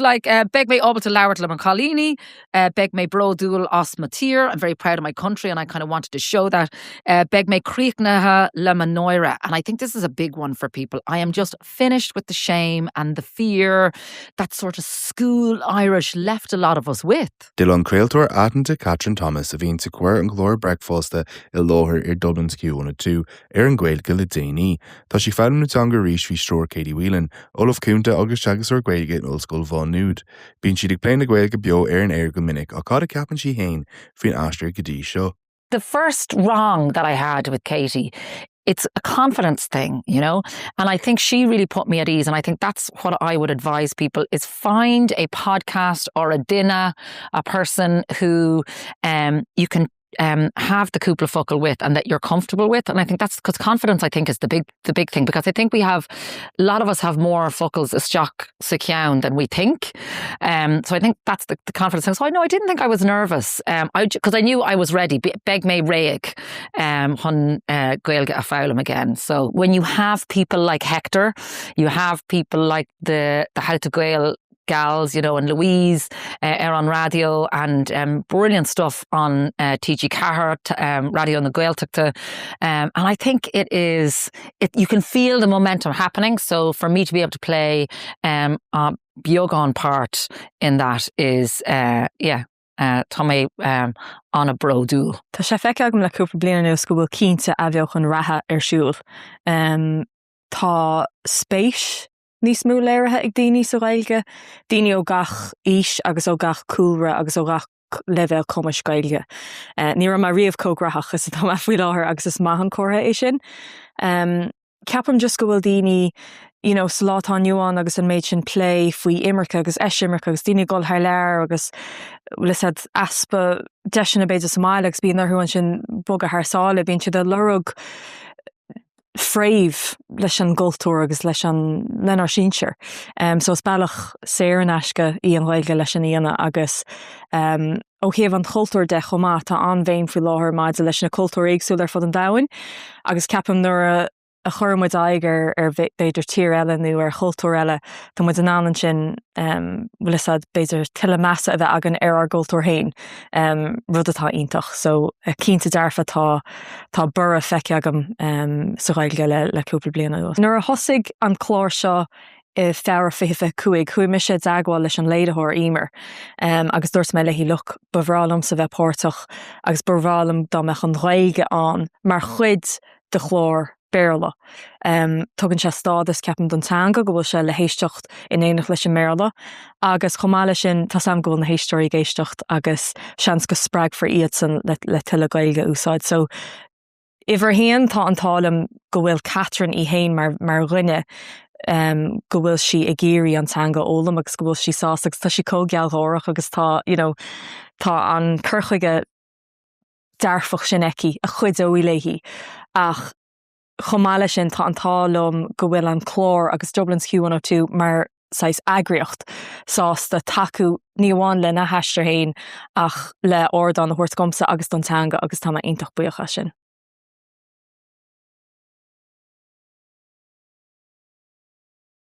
Like, uh, beidh mé ábalta labhairt le mo chailíní, uh, beidh mé bródúil as mo tír, I'm very proud of my country and I kind of wanted to show that. Uh, beidh mé críochnaithe le mo náire, and I think this is a big one for people. I am just finished with the shame and the fear that sort of school Irish left a lot of us with. D'fhill an craoltóir aitheanta Catherine Thomas, a bhíonns ag cur an chlár Bricfeasta i láthair ar Dublin's Q102, ar an Ghaeilge le déanaí. Tá sí ag foghlaim na teanga arís faoi stiúir Katie Whelan, Ollamh Cúnta agus Teagascóir Gaeilge in Ollscoil Mhá Nuad. Bíonn siad ag plé na Gaeilge beo ar an aer go minic ach cad a ceapann sí féin faoin aistear go dtí seo? The first rang that I had with Katie, it's a confidence thing, you know, and I think she really put me at ease and I think that's what I would advise people is find a podcast or a duine, a person who um, you can um, have the cúpla focal with and that you're comfortable with. And I think that's because confidence, I think, is the big the big thing because I think we have a lot of us have more focals isteach sa cheann than we think. Um, so I think that's the, the confidence thing. So I know I didn't think I was nervous um, I because I knew I was ready. Beidh mé réidh um, chun uh, Gaeilge a fhoghlaim again. So when you have people like Hector, you have people like the the How to Gael gals, you know, and Louise uh, ar an raidió and um, brilliant stuff on uh, TG Ceathair, um, Raidió na Gaeltachta. Um, and I think it is, it, you can feel the momentum happening. So for me to be able to play um, a beagán part in that is, uh, yeah, uh, tá mé um, an-bhródúil. Tá sé feicthe agam le cúpla bliain anuas go bhfuil cinnte athbheochan reatha ar siúl. Um, tá spéis níos mó léirithe ag daoine sa Ghaeilge, daoine ó gach aois agus ó gach cúlra agus ó gach leibhéal cumais Gaeilge. Ní raibh mé riamh chomh gnóthach is atá mé faoi láthair agus is maith an comhartha é sin. Ceapaim just go bhfuil daoine you know sa lá atá inniu ann agus an méid sin plé faoi imirce agus eisimirce agus daoine ag dul thar lear agus bhfuil fhios a'd easpa deiseanna b'fhéidir sa mbaile agus bíonn orthu ansin bogadh thar sáile, bíonn siad ag lorg fréamh leis an gcultúr agus leis an, lenár sinsir. So is bealach saor in aisce í an Ghaeilge leis sin a dhéanamh agus ó thaobh an chultúir de chomh maith, tá an-bhéim faoi láthair maidir leis na cultúir éagsúla ar fud an domhain agus ceapaim nuair a chuireann muid aghaidh ar, ar b'fhéidir tír eile nó ar chultúr eile, tá muid in ann ansin, bhfuil fhios a'd, b'fhéidir tuilleadh measa a bheith againn ar ár gcultúr féin, rud atá iontach. So cinnte dearfa tá Tá borradh feicthe agam sa Ghaeilge le cúpla bliain anuas. Nuair a thosaigh an clár seo i Feabhra 2025, chuaigh mise i dteagmháil leis an léiritheoir, Emer, agus dúirt mé léi, look, ba bhreá liomsa bheith páirteach agus ba bhreá liom dá mbeadh an Ghaeilge ann mar chuid de chlár Béarla. Tugann sé stádas, ceapaim, don teanga go bhfuil sé le héisteacht in éineacht leis an mBéarla agus chomh maith leis sin tá 's a'm go bhfuil na héisteoirí ag éisteacht agus seans go spreagfar iadsan le tuilleadh Gaeilge a úsáid. So, uimhir a haon, tá an t-ádh liom go bhfuil Catherine í fhéin mar mar dhuine go bhfuil sí ag iarraidh an teanga a fhoghlaim agus go bhfuil sí sásta agus tá sí chomh gealgháireach agus tá, you know, tá an cur chuige dearfach sin aici a chuideoidh léi ach chomh maith leis sin tá an t-ádh liom go bhfuil an clár agus Dublin's Q102 mar saghas eagraíocht sásta tacú ní amháin lena haistear féin ach le ardán a thabhairt dhomsa agus don teanga agus tá mé iontach buíoch as sin.